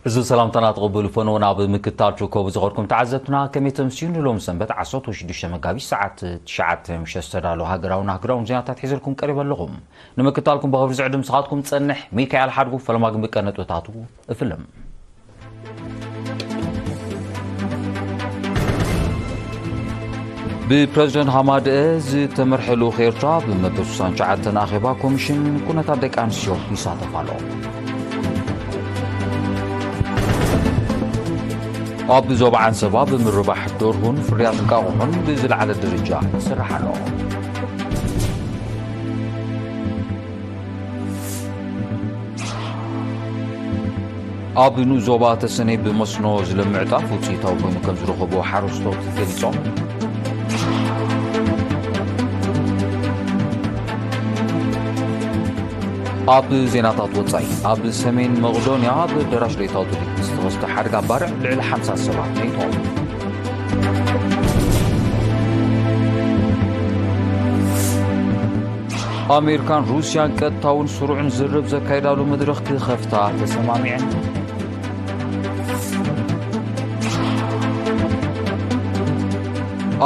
እዚ ሰላምታና ትቕበሉ ፈነወና ኣብ ምክታል ትርከቡ ዝኸድኩም ተዓዘብትና፣ ከመይ ተምስዩ? ንሎም ሰንበት ዓሰርተ ሽዱሽተ መጋቢት ሰዓት ትሽዓተ ምሸት ዝተዳለወ ሃገራውን ኣህጉራውን ዜናታት ሒዘልኩም ቀሪበ ኣለኹም። ንምክታልኩም ብኽብሪ ዝዕድም ስኻትኩም ጸንሕ ሚካኤል ሓድጉ። ፈለማ ግን ብቀ ነጥብታቱ እፍልም። ብፕረዚደንት ሃማደኤ ዝተመርሐ ልኡኽ ኤርትራ ብመበል ስሳን ትሽዓተን ኣኼባ ኮሚሽን ኩነታት ደቂ ኣንስትዮ ይሳተፍ ኣሎ። ኣብ ዞባ ዓንሰባ ብምርባሕ ደርሁን ፍርያት እንቃቑሖን ብዝለዓለ ደረጃ ይስራሕ ኣሎ። ኣብ ንኡስ ዞባ ተሰነይ ብመስኖ ዝለምዕ ጣፍ ውፅኢታዊ ኮይኑ ከም ዝረኸቡ ሓረስቶት ገሊጾም። ኣብ ዜናታት ወጻኢ፣ ኣብ ሰሜን መቕዶንያ ኣብ ኣዳራሽ ሬታውቱ ዝተኸስተ ሓደጋ ባርዕ ልዕሊ ሓምሳ ሰባት መይቶም። ኣሜሪካን ሩስያን ቀጥታውን ስሩዕን ዝርርብ ዘካይዳሉ መድረኽ ክኸፍታ ተሰማሚዐን።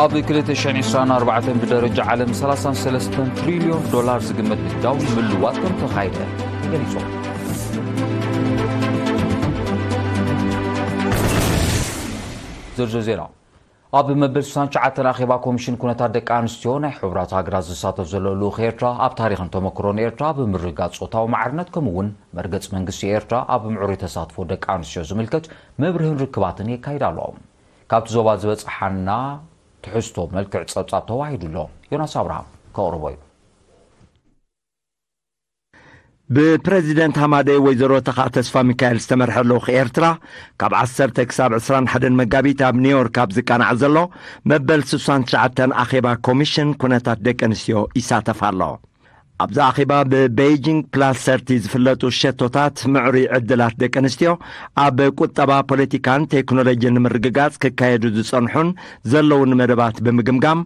ኣብ ክልተ ሽሕን ዕስራን ኣርባዕተን ብደረጃ ዓለም ሰላሳን ሰለስተን ትሪልዮን ዶላር ዝግመት ንግዳዊ ምልዋጥ ከም ተኻይደ ተገሊጹ። ዝርዝር ዜና። ኣብ መበል ስሳን ትሽዓተን ኣኼባ ኮሚሽን ኩነታት ደቂ ኣንስትዮ ናይ ሕቡራት ሃገራት ዝሳተፍ ዘሎ ልኡኽ ኤርትራ፣ ኣብ ታሪኽን ተመክሮን ኤርትራ ብምርግጋጽ ጾታዊ ማዕርነት፣ ከምኡ እውን መርገጽ መንግስቲ ኤርትራ ኣብ ምዕሩይ ተሳትፎ ደቂ ኣንስትዮ ዝምልከት መብርህን ርክባትን የካይድ ኣሎ። ካብቲ ዞባ ዝበጽሓና ትሕዝቶ መልክዕ ጸብጻብ ተዋሂዱ ኣሎ። ዮናስ ኣብርሃም ከቕርቦ እዩ። ብፕረዚደንት ሃማደይ ወይዘሮ ተኻ ተስፋ ሚካኤል ዝተመርሐ ልኡኽ ኤርትራ፣ ካብ ዓሰርተ ክሳብ ዕስራን ሓደን መጋቢት ኣብ ኒውዮርክ ኣብ ዝቃናዕ ዘሎ መበል ስሳን ትሽዓተን ኣኼባ ኮሚሽን ኩነታት ደቂ ኣንስትዮ ይሳተፍ ኣሎ። ኣብዚ ኣኼባ ብቤይጂንግ ፕላስ ሰርቲ ዝፍለጡ ሸቶታት ምዕሩይ ዕድላት ደቂ ኣንስትዮ ኣብ ቁጠባ፣ ፖለቲካን ቴክኖሎጂን ንምርግጋጽ ክካየዱ ዝጸንሑን ዘለውን መደባት ብምግምጋም፣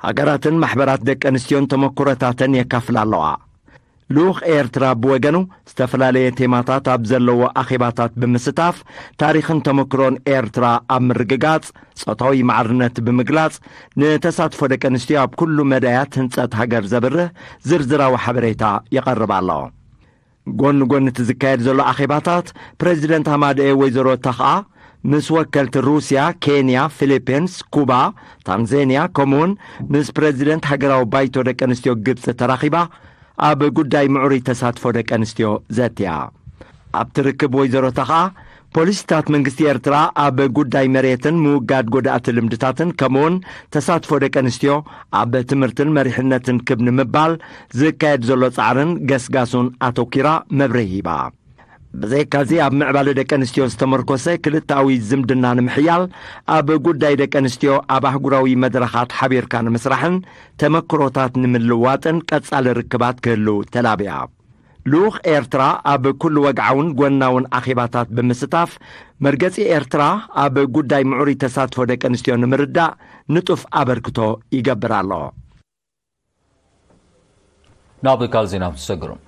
ሃገራትን ማሕበራት ደቂ ኣንስትዮን ተመኩሮታተን የካፍላ ኣለዋ። ልኡኽ ኤርትራ ብወገኑ፣ ዝተፈላለየ ቴማታት ኣብ ዘለዎ ኣኼባታት ብምስታፍ፣ ታሪኽን ተመክሮን ኤርትራ ኣብ ምርግጋጽ፣ ጾታዊ ማዕርነት ብምግላጽ፣ ንተሳትፎ ደቂ ኣንስትዮ ኣብ ኩሉ መዳያት ህንጸት ሃገር ዘብርህ ዝርዝራዊ ሓበሬታ የቐርብ ኣሎ። ጎኒ ጎኒ እቲ ዝካየድ ዘሎ ኣኼባታት፣ ፕረዚደንት ሃማደኤ ወይዘሮ ተኽኣ ምስ ወከልቲ ሩስያ፣ ኬንያ፣ ፊሊፒንስ፣ ኩባ፣ ታንዛንያ፣ ከምኡውን ምስ ፕረዚደንት ሃገራዊ ባይቶ ደቂ ኣንስትዮ ግብጺ ተራኺባ ኣብ ጉዳይ ምዕሩይ ተሳትፎ ደቂ ኣንስትዮ ዘትያ። ኣብቲ ርክብ ወይዘሮ ተኽኣ፣ ፖሊሲታት መንግስቲ ኤርትራ ኣብ ጉዳይ መሬትን ምውጋድ ጎዳእቲ ልምድታትን ከምኡውን ተሳትፎ ደቂ ኣንስትዮ ኣብ ትምህርትን መሪሕነትን ክብ ንምባል ዝካየድ ዘሎ ጻዕርን ገስጋሱን ኣተኲራ መብርሂ ሂባ። ብዘይካዚ ኣብ ምዕባለ ደቂ ኣንስትዮ ዝተመርኮሰ ክልተኣዊ ዝምድና ንምሕያል ኣብ ጉዳይ ደቂ ኣንስትዮ ኣብ ኣህጉራዊ መድረኻት ሓቢርካ ንምስራሕን ተመክሮታት ንምልዋጥን ቀጻሊ ርክባት ክህሉ ተላብያ። ልኡኽ ኤርትራ ኣብ ኩሉ ወግዓውን ጎናውን ኣኼባታት ብምስታፍ፣ መርገጺ ኤርትራ ኣብ ጉዳይ ምዕሩይ ተሳትፎ ደቂ ኣንስትዮ ንምርዳእ ንጡፍ ኣበርክቶ ይገብር ኣሎ። ናብ ካልእ ዜና ምስ ሰግርም፣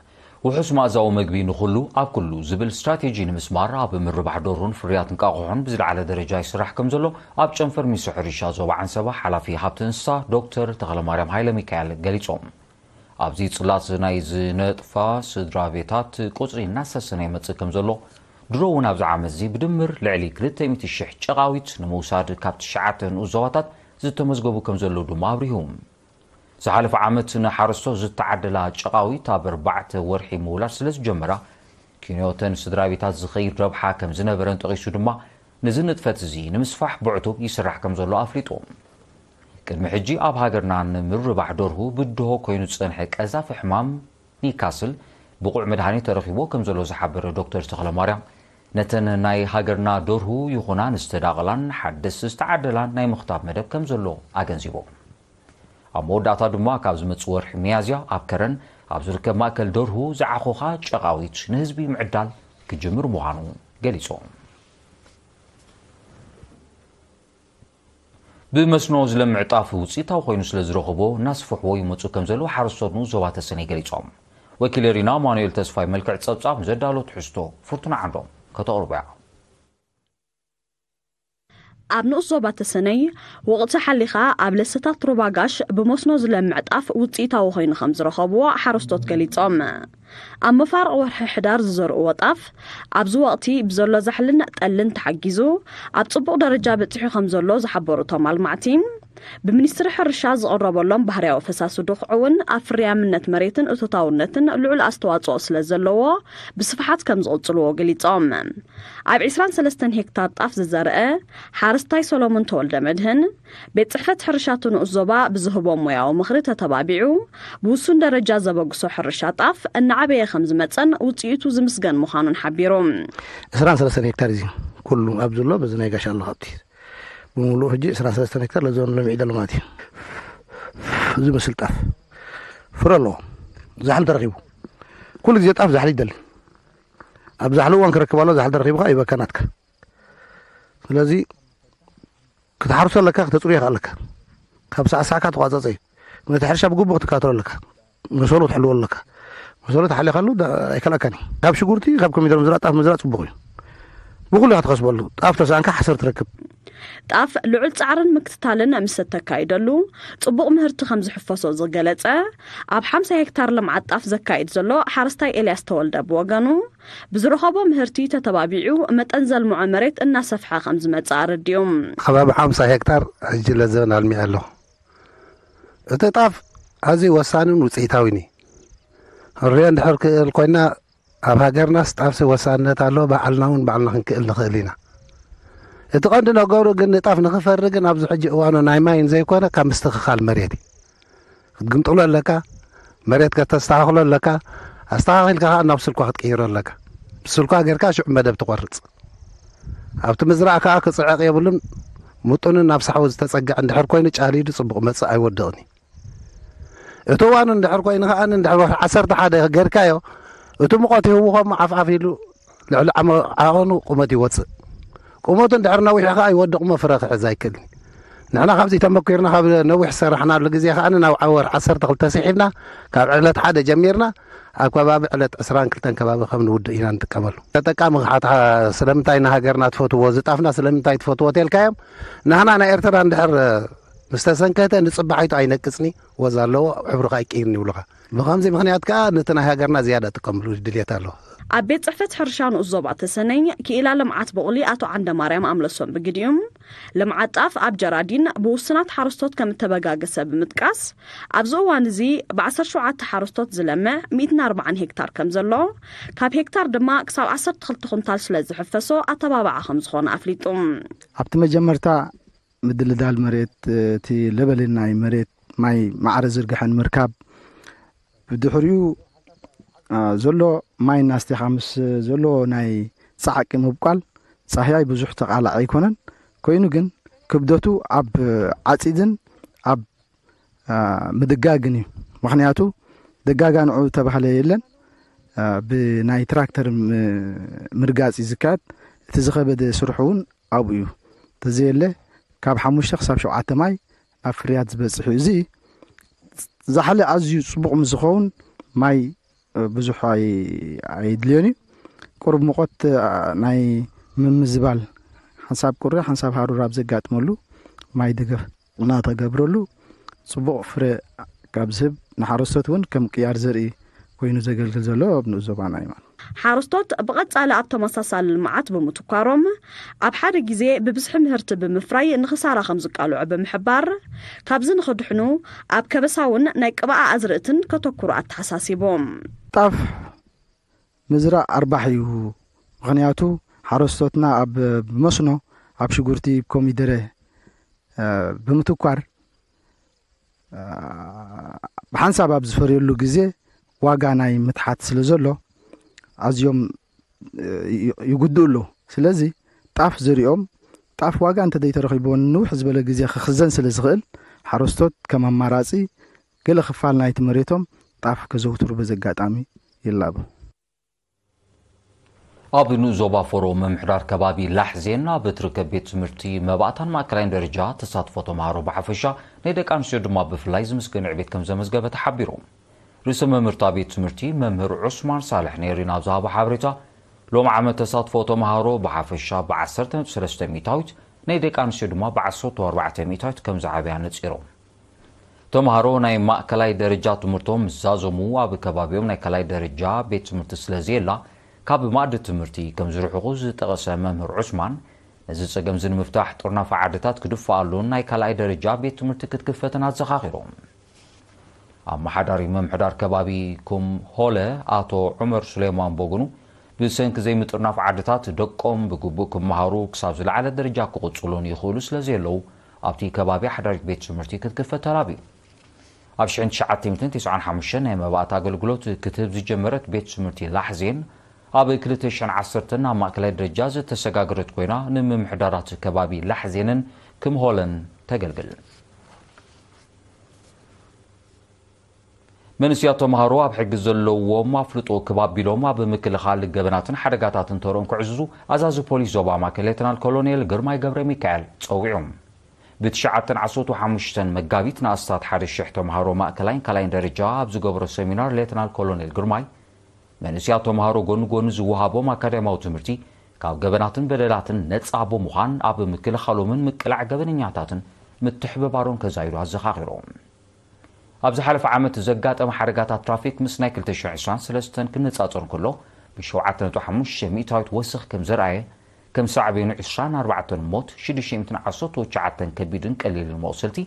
ውሑስ መኣዛዊ መግቢ ንኹሉ ኣብ ኩሉ ዝብል ስትራቴጂ ንምስማር ኣብ ምርባሕ ደርሁን ፍርያት እንቃቑሖን ብዝለዓለ ደረጃ ይስራሕ ከም ዘሎ ኣብ ጨንፈር ሚኒስትሪ ሕርሻ ዞባ ዓንሰባ ሓላፊ ሃብቲ እንስሳ ዶክተር ተኽለማርያም ሃይለ ሚካኤል ገሊጾም። ኣብዚ ጽላት ናይ ዝነጥፋ ስድራ ቤታት ቁጽሪ እናሰሰነ ይመጽእ ከም ዘሎ፣ ድሮ እውን ኣብዚ ዓመት እዚ ብድምር ልዕሊ ክልተ ሚእቲ ሽሕ ጨቓዊት ንምውሳድ ካብ ትሽዓተ ንኡስ ዞባታት ዝተመዝገቡ ከም ዘለዉ ድማ ኣብሪሁ። ዝሓለፈ ዓመት ንሓረስቶት ዝተዓደላ ጨቓዊት ኣብ ኣርባዕተ ወርሒ ምውላድ ስለ ዝጀመራ፣ ኪንዮተን ስድራ ቤታት ዝኸይድ ረብሓ ከም ዝነበረን ጠቒሱ ድማ፣ ነዚ ንጥፈት እዚ ንምስፋሕ ብዕቱብ ይስራሕ ከም ዘሎ ኣፍሊጡ። ቅድሚ ሕጂ ኣብ ሃገርና ንምርባሕ ደርሁ ብድሆ ኮይኑ ዝጸንሐ ቀዛፊ ሕማም ኒካስል ብቑዕ መድሃኒት ተረኺብዎ ከም ዘሎ ዝሓበረ ዶክተር ተኽለማርያም፣ ነተን ናይ ሃገርና ደርሁ ይኹና ንዝተዳቐላን ሓደስ ዝተዓደላን ናይ ምኽታብ መደብ ከም ዘሎ ኣገንዚቡ። ኣብ መወዳእታ ድማ ካብ ዝመጽእ ወርሒ ሚያዝያ ኣብ ከረን ኣብ ዝርከብ ማእከል ደርሁ ዝዓኾኻ ጨቓዊት ንህዝቢ ምዕዳል ክጅምር ምዃኑ ገሊጹ። ብመስኖ ዝለምዕ ጣፍ ውጽኢታዊ ኮይኑ ስለ ዝረኸቦ እናስፍሕዎ ይመጹ ከም ዘለዉ ሓረስቶት ንኡስ ዞባ ተሰነይ ገሊጾም። ወኪል ኤሪና ኣማኑኤል ተስፋይ መልክዕ ጸብጻብ ዘዳሎ ትሕዝቶ ፍርቱና ዓንዶም ከተቕርቦ እያ። ኣብ ንኡስ ዞባ ተሰነይ ወቕቲ ሓሊኻ ኣብ ለሰታት ሩባ ጋሽ ብመስኖ ዝለምዕ ጣፍ ውፅኢታዊ ኮይኑ ከም ዝረኸብዎ ሓረስቶት ገሊፆም። ኣብ መፋርቕ ወርሒ ሕዳር ዝዘርእዎ ጣፍ ኣብዚ ወቕቲ ብዘሎ ዛሕልን ጠልን ተሓጊዙ ኣብ ፅቡቕ ደረጃ በፂሑ ከም ዘሎ ዝሓበሩ እቶም ኣልማዕቲ፣ ብሚኒስትሪ ሕርሻ ዝቕረበሎም ባህርያዊ ፈሳሲ ድኹዒ እውን ኣብ ፍርያምነት መሬትን እቶታውነትን ልዑል ኣስተዋፅኦ ስለ ዘለዎ ብስፍሓት ከም ዝቕፅልዎ ገሊፆም። ኣብ ዕስራን ሰለስተን ሄክታር ጣፍ ዝዘርአ ሓረስታይ ሰሎሞን ተወልደ መድህን፣ ቤት ጽሕፈት ሕርሻ እቲ ንኡስ ዞባ ብዝህቦ ሞያዊ ምኽሪ ተተባቢዑ ብውሱን ደረጃ ዘበግሶ ሕርሻ ጣፍ እናዓበየ ከም ዝመጸን ውጽኢቱ ዝምስገን ምዃኑን ሓቢሩ። ዕስራን ሰለስተን ሄክታር እዚ ኩሉ ኣብ ዘሎ በዚ ናይ ጋሽ ኣሎ ካብቲ ብምሉእ ሕጂ ዕስራን ሰለስተን ሄክታር ለዞን ለሚዒ ዘሎ ማለት እዩ። ዝመስል ጣፍ ፍረ ኣለዎ። ዛሕሊ ተረኺቡ። ኩሉ ግዜ ጣፍ ዛሕሊ ይደሊ። ኣብ ዛሕሊ እዋን ክረክብ ኣሎ። ዛሕሊ ተረኺቡ ከዓ ይበካ ናትካ። ስለዚ ክትሓርሶ ኣለካ፣ ክተፅርዮ ከ ኣለካ። ካብ ሳዕሳዕካ ተቋፀፀ እዩ። ነቲ ሕርሻ ብግቡእ ክትከታተሎ ኣለካ። መሰሉ ክትሕልዎ ኣለካ። መሰሉ ተሓሊኻሉ ዳ- ኣይከልኣካን እዩ። ካብ ሽጉርቲ፣ ካብ ኮሚደር ምዝራእ፣ ጣፍ ምዝራእ ፅቡቕ እዩ። ብኩሉ ኢኻ ትኸስበሉ። ጣፍ ተሳንካ ሓሰር ትረክብ። ጣፍ ልዑል ጻዕርን ምክትታልን ምስ እተካይደሉ ጽቡቕ ምህርቲ ከም ዝሕፈሶ ዝገለጸ ኣብ ሓምሳ ሄክታር ልምዓት ጣፍ ዘካይድ ዘሎ ሓረስታይ ኤልያስ ተወልደ ብወገኑ፣ ብዝረኸቦ ምህርቲ ተተባቢዑ መጠን ዘልምዖ መሬት እናሰፍሐ ከም ዝመጽእ ኣረዲኡ። ከባቢ ሓምሳ ሄክታር ሕጂ ለዘበን ኣልሚዐ ኣለኹ። እቲ ጣፍ ኣዝዩ ወሳንን ውፅኢታዊን እዩ። ክንሪኦ እንድሕር ክእል ኮይና ኣብ ሃገርናስ ጣፍሲ ወሳንነት ኣለዎ፣ ባዕልና እውን ባዕልና ክንክእል ንኽእል ኢና። እቲ ቀንዲ ነገሩ ግን ንጣፍ ንኽፈሪ ግን ኣብዚ ሕጂ እዋኑ ናይ ማይ እንዘይኮነ ካብ ምስትኽኻል መሬት እዩ። ክትግምጥሎ ኣለካ፣ መሬት ከተስተኻኽሎ ኣለካ፣ ኣስተኻኺልካ ከዓ ናብ ስልኳ ክትቅይሮ ኣለካ። ብስልኳ ጌርካ ሽዑ መደብ ትቆርፅ። ኣብቲ ምዝራእ ከዓ ክፅዕቕ የብሉን። ምጡንን ናብ ሳሕዊ ዝተፀግዐ እንድሕር ኮይኑ ጫሊዱ ፅቡቕ መፅእ ኣይወድቕን እዩ። እቲ እዋኑ እንድሕር ኮይኑ ከዓኒ እንድሕር ወርሒ ዓሰርተ ሓደ ጌርካዮ እቲ ሙቐት ይህውኾ እሞ ዓፍዓፍ ኢሉ ልዕሊ ዓቐኑ ቁመት ይወፅእ። ቁመቱ እንድሕር ነዊሑ ከዓ ይወድቕ እሞ ፍረ ክሕዝ ኣይክእልን። ንሕና ካብዚ ተመኪርና ካብ ነዊሕ ዝሰራሕናሉ ግዜ ከዓኒ ናብ ዓወር ዓሰርተ ክልተ ስሒብና ካብ ዕለት ሓደ ጀሚርና ኣብ ከባቢ ዕለት ዕስራን ክልተን ከባቢ ከም ንውድእ ኢና ንጥቀመሉ። ተጠቃሚ ክሓታ ስለምንታይ ንሃገርና ትፈትዎ ዝጣፍና ስለምንታይ ትፈትዎ ተልካዮም ንሕና ናይ ኤርትራ እንድሕር ምስ ተሰንከተ ንጽባሒቱ ኣይነቅጽኒ ወዝ ኣለዎ ሕብሩ ከኣ ኣይቅይርን ይብሉኻ። ብኸምዚ ምኽንያት ከኣ ነቲ ናይ ሃገርና ዝያዳ ጥቀምሉ ድልየት ኣለዎ። ኣብ ቤት ጽሕፈት ሕርሻ ንኡስ ዞባ ተሰነይ ክኢላ ልምዓት ብቑሊ ኣቶ ዓንደማርያም ኣምለሶም ብግዲኡ፣ ልምዓት ጣፍ ኣብ ጀራዲን ብውሱናት ሓረስቶት ከም እተበጋገሰ ብምጥቃስ፣ ኣብዚ እዋን እዚ ብ ዓሰርተ ሸውዓተ ሓረስቶት ዝለምዕ ሚእትን ኣርባዓን ሄክታር ከም ዘሎ፣ ካብ ሄክታር ድማ ክሳብ ዓሰርተ ክልተ ኩንታል ስለ ዝሕፈሶ ኣተባባዒ ከም ዝኾነ ኣፍሊጡ። ኣብቲ መጀመርታ ምድልዳል መሬት፣ እቲ ለበልን ናይ መሬት ማይ ማዕረ ዝርግሐን ምርካብ፣ ብድሕሪኡ ዘሎ ማይ እናስቲኻ ምስ ዘሎ ናይ ጻዕቂ ምብቋል ጻህያይ ብዙሕ ተቓላዒ ኣይኮነን። ኮይኑ ግን ክብደቱ ኣብ ዓጺድን ኣብ ምድጋግን እዩ። ምኽንያቱ ደጋጋ ንዑ ተባህለ የለን። ብናይ ትራክተር ምርጋጽ እዩ ዝካየድ። እቲ ዝኸበደ ስርሑ እውን ኣብኡ እዩ። ተዘየለ ካብ ሓሙሽተ ክሳብ ሸውዓተ ማይ ናብ ፍርያት ዝበጽሕ እዩ። እዚ ዛሕሊ ኣዝዩ ጽቡቕ ምስ ዝኸውን ማይ ብዙሕ ኣይ- ኣይድልዮን እዩ። ቁሩብ ሙቐት ናይ ምምዝባል ሓንሳብ ቁሪ ሓንሳብ ሃሩር ኣብ ዘጋጥመሉ ማይ ደገፍ እናተገብረሉ ጽቡቕ ፍረ ካብ ዝህብ ንሓረስቶት እውን ከም ቅያር ዘርኢ ኮይኑ ዘገልግል ዘሎ ኣብ ንኡስ ዞባና እዩ ማለት። ሓረስቶት ብቐጻሊ ኣብ ተመሳሳሊ ልምዓት ብምትኳሮም ኣብ ሓደ ግዜ ብብዝሒ ምህርቲ ብምፍራይ ንኽሳራ ከም ዝቃልዑ ብምሕባር፣ ካብዚ ንኽድሕኑ ኣብ ከበሳ እውን ናይ ቅብኣ ኣዝርእትን ከተኩሩ ኣተሓሳሲቦም። ጣፍ ምዝራእ ኣርባሕ እዩ። ምኽንያቱ ሓረስቶትና ኣብ መስኖ ኣብ ሽጉርቲ ኮሚደረ ብምትኳር ብሓንሳብ ኣብ ዝፈርየሉ ግዜ ዋጋ ናይ ምትሓት ስለ ዘሎ ኣዝዮም ይጉድኡ ኣለዉ። ስለዚ ጣፍ ዘሪኦም ጣፍ ዋጋ እንተዘይተረኺብዎ ንንውሕ ዝበለ ግዜ ክኽዘን ስለ ዝኽእል ሓረስቶት ከም ኣማራፂ ገለ ክፋል ናይቲ መሬቶም ጣፍ ከዘውትሩ በዚ ኣጋጣሚ ይላቦ። ኣብ ንኡስ ዞባ ፎሮ ምምሕዳር ከባቢ ላሕዜን ኣብ እትርከብ ቤት ትምህርቲ መባእታን ማእከላይን ደረጃ ተሳትፎ ተምሃሮ ብሓፈሻ ናይ ደቂ ኣንስትዮ ድማ ብፍላይ ዝምስገን ዕቤት ከም ዘመዝገበ ተሓቢሩ። ርእሰ መምህርታ ቤት ትምህርቲ መምህር ዑስማን ሳልሕ ነይሪን ኣብ ዝሃቦ ሓበሬታ ሎም ዓመት ተሳትፎ ተምሃሮ ብሓፈሻ ብ ዓሰርተ ነጥቢ ሰለስተ ሚእታዊት ናይ ደቂ ኣንስትዮ ድማ ብ ዓሰርተ ኣርባዕተ ሚእታዊት ከም ዝዓበያ ነጺሮም። ተምሃሮ ናይ ማእከላይ ደረጃ ትምህርቶም ምስ ዛዘሙ፣ ኣብ ከባቢኦም ናይ ካልኣይ ደረጃ ቤት ትምህርቲ ስለ ዘየላ፣ ካብ ማእዲ ትምህርቲ ከም ዝርሕቑ ዝጠቐሰ መምህር ዑስማን፣ ነዚ ጸገም እዚ ንምፍታሕ ጥርናፈ ዓድታት ክድፈኣሉን ናይ ካልኣይ ደረጃ ቤት ትምህርቲ ክትክፈትን ኣዘኻኺሮም። ኣመሓዳሪ ምምሕዳር ከባቢ ኩም ሆለ ኣቶ ዑመር ሱሌማን በጉኑ፣ ብሰንኪ ዘይምጥርናፍ ዓድታት ደቆም ብግቡእ ክመሃሩ ክሳብ ዝለዓለ ደረጃ ክቕጽሉን ይኽእሉ ስለ ዘየለዉ፣ ኣብቲ ከባቢ ሓዳሪት ቤት ትምህርቲ ክትክፈት ተላብዩ። ኣብ ሽሕን ትሽዓተ ሚእትን ተስዓን ሓሙሽተን ናይ መባእቲ ኣገልግሎት ክትህብ ዝጀመረት ቤት ትምህርቲ ላሕዜን፣ ኣብ ክልተ ሽሕን ዓሰርተን ናብ ማእከላይ ደረጃ ዝተሰጋገረት ኮይና፣ ንምምሕዳራት ከባቢ ላሕዜንን ክምሆለን ተገልግል። መንእስያት ተምሃሮ ኣብ ሕጊ ዘለዎም ኣፍልጦ ክብ ኣቢሎም ኣብ ምክልኻል ገበናትን ሓደጋታትን ተርኦም ክዕዝዙ ኣዛዚ ፖሊስ ዞባ ማእከል ሌተናል ኮሎኔል ግርማይ ገብረ ሚካኤል ጸዊዖም። ብትሽዓተን ዓሰርተ ሓሙሽተን መጋቢት ንኣስታት ሓደ ሽሕ ተምሃሮ ማእከላይን ካልኣይን ደረጃ ኣብ ዝገብሮ ሰሚናር ሌተናል ኮሎኔል ግርማይ፣ መንእስያት ተምሃሮ ጎኒ ጎኒ ዝወሃቦም ኣካዳሚያዊ ትምህርቲ ካብ ገበናትን በደላትን ነጻ ብምዃን ኣብ ምክልኻሎምን ምቅላዕ ገበነኛታትን ምትሕብባሮም ከዛይዱ ኣዘኻኺሮም። ኣብ ዝሓለፈ ዓመት ዘጋጠመ ሓደጋታት ትራፊክ ምስ ናይ ክልተ ሽሕን ዕስራን ሰለስተን ክነጻጸር እንከሎ፣ ብሸውዓተ ነጥቢ ሓሙሽተ ሚእታዊት ወሰኽ ከም ዘርኣየ፣ ከም ሳዕቤኑ ዕስራን ኣርባዕተን ሞት፣ ሽዱሽተ ሚእትን ዓሰርተ ትሽዓተን ከቢድን ቀሊልን መቑሰልቲ፣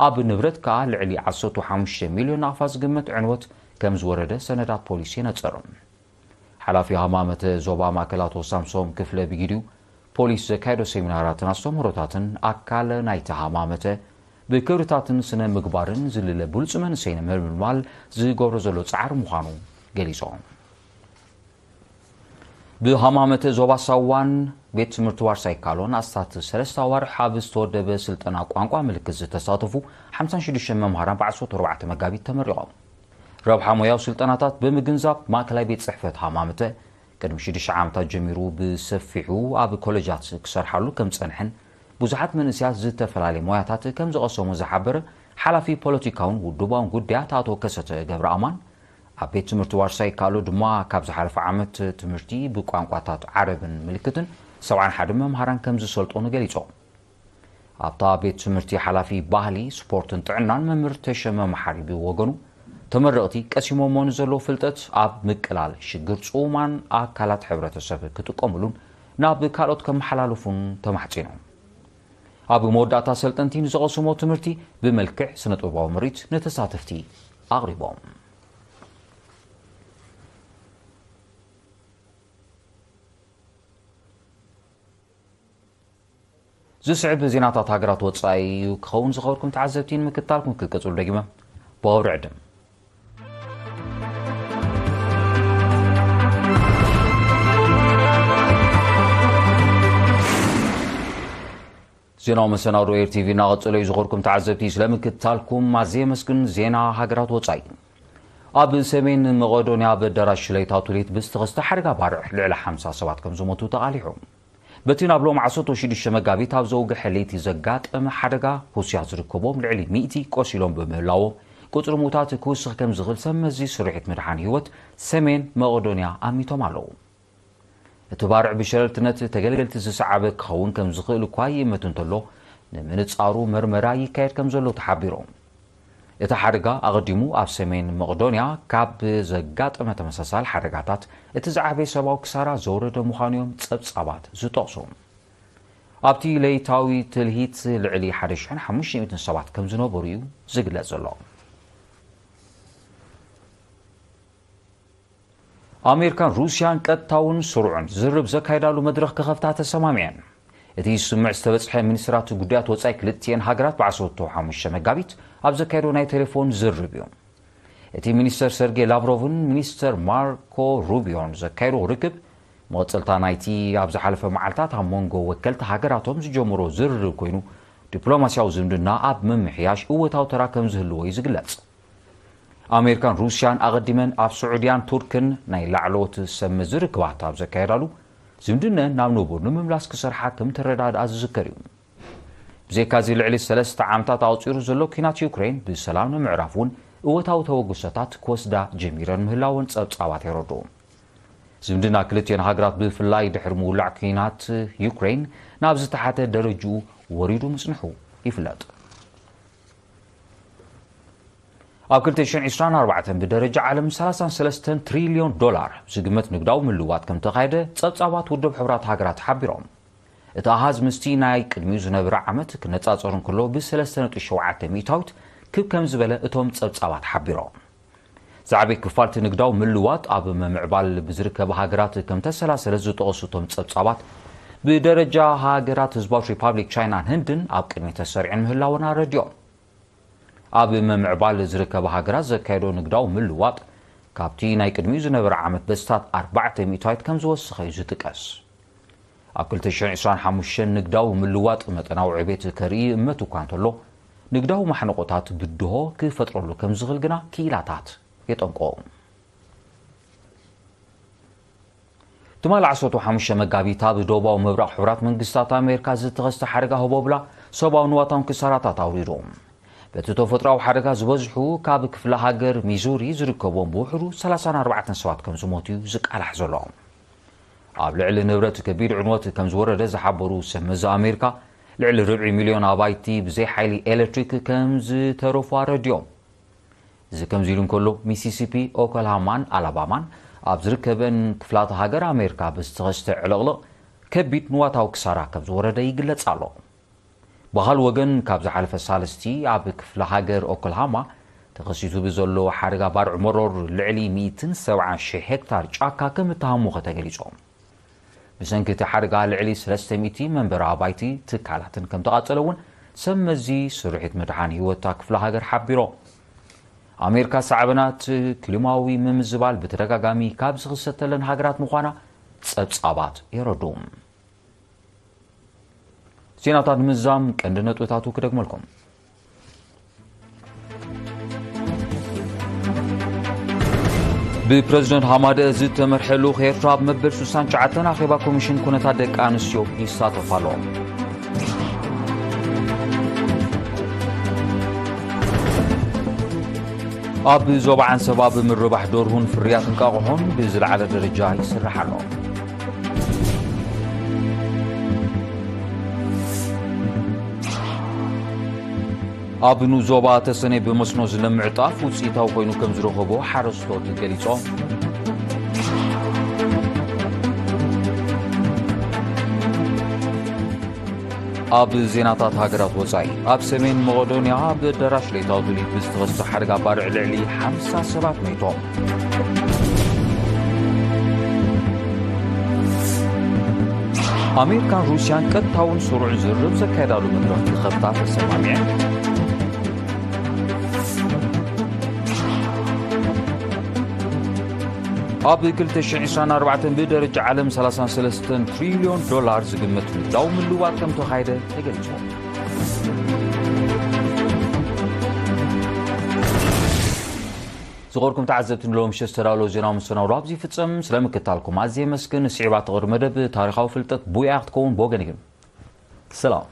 ኣብ ንብረት ከኣ ልዕሊ ዓሰርተ ሓሙሽተ ሚልዮን ናቕፋ ዝግመት ዕንወት ከም ዝወረደ ሰነዳት ፖሊስ የነጽር። ሓላፊ ሃማመተ ዞባ ማእከል ኣቶ ሳምሶም ክፍለ ብጊዲኡ፣ ፖሊስ ዘካየዶ ሴሚናራትን ኣስተምህሮታትን ኣካል ናይቲ ሃማመተ ብክብርታትን ስነ ምግባርን ዝልለ ብሉጽ መንእሰይ ንምምልማል ዝገብሮ ዘሎ ጻዕሪ ምዃኑ ገሊጾም። ብሃማመተ ዞባ ሳዋን ቤት ትምህርቲ ዋርሳይ ካሎን ኣስታት ሰለስተ ኣዋርሕ ኣብ ዝተወደበ ስልጠና ቋንቋ ምልክት ዝተሳተፉ ሓምሳን ሽዱሽተን መምሃራን ብ ዓሰርተ ኣርባዕተ መጋቢት ተመሪቖም። ረብሓ ሞያዊ ስልጠናታት ብምግንዛብ፣ ማእከላይ ቤት ጽሕፈት ሃማመተ ቅድሚ ሽዱሽተ ዓመታት ጀሚሩ ብሰፊሑ ኣብ ኮለጃት ክሰርሓሉ ከም ዝጸንሐን ብዙሓት መንእሰያት ዝተፈላለየ ሞያታት ከም ዝቐሰሙ ዝሓበረ ሓላፊ ፖለቲካውን ውድባውን ጉዳያት ኣቶ ከሰተ ገብረኣማን፣ ኣብ ቤት ትምህርቲ ዋርሳይ ካሎ ድማ ካብ ዝሓለፈ ዓመት ትምህርቲ ብቋንቋታት ዓረብን ምልክትን ሰብዓን ሓደን መምሃራን ከም ዝሰልጠኑ ገሊጾም። ኣብታ ቤት ትምህርቲ ሓላፊ ባህሊ፣ ስፖርትን ጥዕናን መምህር ተሸመ መሓሪ ብወገኑ፣ ተመረቕቲ ቀሲሞሞ ንዘለዉ ፍልጠት ኣብ ምቅላል ሽግር ጽሙማን ኣካላት ሕብረተሰብ ክጥቀምሉን ናብ ካልኦት ከመሓላልፉን ተማሕጺኖም። ኣብ መወዳእታ፣ ሰልጠንቲ ንዝቐስሞ ትምህርቲ ብመልክዕ ስነ ጥበባዊ ምርኢት ንተሳተፍቲ ኣቕሪቦም። ዝስዕብ ዜናታት ሃገራት ወጻኢ እዩ ክኸውን። ዝኸበርኩም ተዓዘብቲ፣ ንምክትታልኩም ክትቀጽሉ ደጊመ ብኽብሪ ዕድም። ዜናዊ መሰናዶ ኤር ቲቪ እናቐጸለ እዩ። ዝኸበርኩም ተዓዘብቲ፣ ስለምክትታልኩም ኣዝየ የመስግን። ዜና ሃገራት ወጻኢ። ኣብ ሰሜን መቐዶንያ ኣብ ኣዳራሽ ለይታዊ ትልሂት ብዝተኸስተ ሓደጋ ባርዕ ልዕሊ ሓምሳ ሰባት ከም ዝሞቱ ተቓሊሑ። በቲ ናብ ሎም ዓሰርተ ሽዱሽተ መጋቢት ኣብ ዘውግሐ ለይቲ ዘጋጠመ ሓደጋ፣ ሩስያ ዝርከቦም ልዕሊ ሚእቲ ቆሲሎም ብምህላዎም፣ ቁጽሪ ሙታት ክውስኽ ከም ዝኽእል ሰብ መዚ ስርሒት ምድሓን ህይወት ሰሜን መቐዶንያ ኣሚቶም ኣለዉ። እቲ ባርዕ ብሸለልትነት ተገልገልቲ ዝሰዓበ ክኸውን ከም ዝኽእል እኳ ይእመት እንተሎ፣ ንምንጻሩ መርመራ ይካየድ ከም ዘሎ ተሓቢሩ። እቲ ሓደጋ ኣቐዲሙ ኣብ ሰሜን መቕዶንያ ካብ ዘጋጠመ ተመሳሳሊ ሓደጋታት እቲ ዝዓበየ ሰብኣዊ ክሳራ ዘውረደ ምዃኑ እዮም ጸብጻባት ዝጠቕሱ። ኣብቲ ለይታዊ ትልሂት ልዕሊ ሓደ ሽሕን ሓሙሽተ ሚእትን ሰባት ከም ዝነበሩ እዩ ዝግለጽ ዘሎ። ኣሜሪካን ሩስያን ቀጥታውን ስሩዕን ዝርርብ ዘካይዳሉ መድረኽ ክኸፍታ ተሰማሚዐን። እቲ ስምምዕ ዝተበጽሐ ሚኒስትራት ጉዳያት ወጻኢ ክልቲኤን ሃገራት ብ ዓሰርተ ሓሙሽተ መጋቢት ኣብ ዘካየዶ ናይ ቴሌፎን ዝርርብ እዩ። እቲ ሚኒስተር ሰርጌይ ላቭሮቭን ሚኒስተር ማርኮ ሩቢዮን ዘካየዶ ርክብ፣ መቐጸልታ ናይቲ ኣብ ዝሓለፈ መዓልታት ኣብ መንጎ ወከልቲ ሃገራቶም ዝጀመሮ ዝርርብ ኮይኑ፣ ዲፕሎማስያዊ ዝምድና ኣብ ምምሕያሽ እወታዊ ተራ ከም ዝህልዎ እዩ ዝግለጽ። ኣሜሪካን ሩስያን ኣቐዲመን ኣብ ስዑድያን ቱርክን ናይ ላዕለዎት ሰብ መዚ ርክባት ኣብ ዘካየዳሉ፣ ዝምድነን ናብ ንቡር ንምምላስ ክሰርሓ ከም ተረዳድኣ ዝዝከር እዩ። ብዘይካዚ፣ ልዕሊ ሰለስተ ዓመታት ኣቑጺሩ ዘሎ ኲናት ዩክሬን ብሰላም ንምዕራፍ እውን እወታዊ ተበግሶታት ክወስዳ ጀሚረን ምህላወን ጸብጻባት የረድኡ። ዝምድና ክልቲኦን ሃገራት ብፍላይ ድሕሪ ምውላዕ ኲናት ዩክሬን ናብ ዝተሓተ ደረጅኡ ወሪዱ ምጽንሑ ይፍለጥ። ኣብ ክልተ ሽሕን ዕስራን ኣርባዕተን ብደረጃ ዓለም ሰላሳን ሰለስተን ትሪልዮን ዶላር ዝግመት ንግዳዊ ምልዋጥ ከም ተኻየደ ጸብጻባት ውድብ ሕቡራት ሃገራት ሓቢሮም። እቲ ኣሃዝ ምስቲ ናይ ቅድሚኡ ዝነበረ ዓመት ክነጻጸር እንከሎ ብሰለስተ ነጥቢ ሸውዓተ ሚእታዊት ክብ ከም ዝበለ እቶም ጸብጻባት ሓቢሮም። ዝዓበየ ክፋልቲ ንግዳዊ ምልዋጥ ኣብ ምምዕባል ብዝርከባ ሃገራት ከም ተሰላሰለ ዝጠቐሱ እቶም ጸብጻባት፣ ብደረጃ ሃገራት ህዝባዊት ሪፓብሊክ ቻይናን ህንድን ኣብ ቅድሚ ተሰሪዐን ምህላወን ኣረዲኦም። ኣብ ምምዕባል ዝርከባ ሃገራት ዘካየዶ ንግዳዊ ምልዋጥ ካብቲ ናይ ቅድሚኡ ዝነበረ ዓመት በስታት ኣርባዕተ ሚእታዊት ከም ዝወሰኸ እዩ ዝጥቀስ። ኣብ ክልተ ሽሕን ዕስራን ሓሙሽተን ንግዳዊ ምልዋጥ መጠናዊ ዕቤት ከርኢ እመት እኳ እንተሎ፣ ንግዳዊ ማሕነቆታት ብድሆ ክፈጥረሉ ከም ዝኽእል ግና ክኢላታት የጠንቅቑ። ትማሊ ዓሰርተ ሓሙሽተ መጋቢት ኣብ ደቡባዊ ምብራቕ ሕቡራት መንግስታት ኣሜሪካ ዝተኸስተ ሓደጋ ህቦብላ ሰብኣዊ ንዋታውን ክሳራታት ኣውሪዱ። በቲ ተፈጥሮኣዊ ሓደጋ ዝበዝሑ ካብ ክፍለ ሃገር ሚዙሪ ዝርከብዎም ብውሕዱ ሰላሳን ኣርባዕተን ሰባት ከም ዝሞቱ እዩ ዝቃላሕ ዘሎ። ኣብ ልዕሊ ንብረት ከቢድ ዕንወት ከም ዝወረደ ዝሓበሩ ሰብ መዚ ኣሜሪካ፣ ልዕሊ ርብዒ ሚልዮን ኣባይቲ ብዘይ ሓይሊ ኤሌክትሪክ ከም ዝተረፉ ኣረዲኦም። እዚ ከምዚ ኢሉ እንከሎ፣ ሚሲሲፒ፣ ኦክላሃማን ኣላባማን ኣብ ዝርከበን ክፍላተ ሃገር ኣሜሪካ ብዝተኸስተ ዕልቕልቕ ከቢድ ንዋታዊ ክሳራ ከም ዝወረደ ይግለጽ ኣሎ። ብኻል ወገን፣ ካብ ዝሓለፈ ሳልስቲ ኣብ ክፍለ ሃገር ኦክላሃማ ተኸሲቱ ብዘሎ ሓደጋ ባርዕ መሮር ልዕሊ ሚእትን ሰብዓን ሽሕ ሄክታር ጫካ ከም እተሃሙኸ ተገሊጾም። ብሰንኪ እቲ ሓደጋ ልዕሊ ሰለስተ ሚእቲ መንበሪ ኣባይቲ፣ ትካላትን ከም ተቓጸለ እውን ሰብ መዚ ስርሒት ምድሓን ህይወት እታ ክፍለ ሃገር ሓቢሮም። ኣሜሪካ ሳዕበናት ክሊማዊ ምምዝባል ብተደጋጋሚ ካብ ዝኽሰተለን ሃገራት ምዃና ጸብጻባት የረድኡ። ዜናታት ንምዝዛም ቀንዲ ነጥብታቱ ክደግመልኩም። ብፕረዚደንት ሃማደእ ዝተመርሐ ልኡኽ ኤርትራ ኣብ መበል ስሳን ትሽዓተን ኣኼባ ኮሚሽን ኩነታት ደቂ ኣንስትዮ ይሳተፍ ኣሎ። ኣብ ዞባ ዓንሰባ ብምርባሕ ደርሁን ፍርያት እንቃቑሖን ብዝለዓለ ደረጃ ይስራሕ ኣሎ። ኣብ ንኡስ ዞባ ተሰነይ ብመስኖ ዝለምዕ ጣፍ ውፅኢታዊ ኮይኑ ከም ዝረኸቦ ሓረስቶት ገሊጾም። ኣብ ዜናታት ሃገራት ወጻኢ፣ ኣብ ሰሜን መቄዶንያ ኣብ ኣዳራሽ ሌታዊ ቱሊት ብዝተኸስተ ሓደጋ ባርዕ ልዕሊ ሓምሳ ሰባት ሞይቶም። ኣሜሪካን ሩስያን ቀጥታውን ስሩዕን ዝርርብ ዘካየዳሉ መድረኽ ክኸፍታ ተሰማሚዐን። ኣብ ክልተ ሽሕን ዕስራን ኣርባዕተን ብደረጃ ዓለም ሰላሳን ሰለስተን ትሪልዮን ዶላር ዝግመት ንግዳዊ ምልዋጥ ከም ተኻየደ ተገሊጹ። ዝኸበርኩም ተዓዘብቲ፣ ንሎሚ ምሸት ዝተዳለወ ዜናዊ መሰናዶ ኣብዚ ይፍጸም። ስለ ምክታልኩም ኣዝየ የመስግን። ስዒባ ትቕርብ መደብ ታሪኻዊ ፍልጠት ቡያ ክትከውን ብወገን እዩ። ሰላም።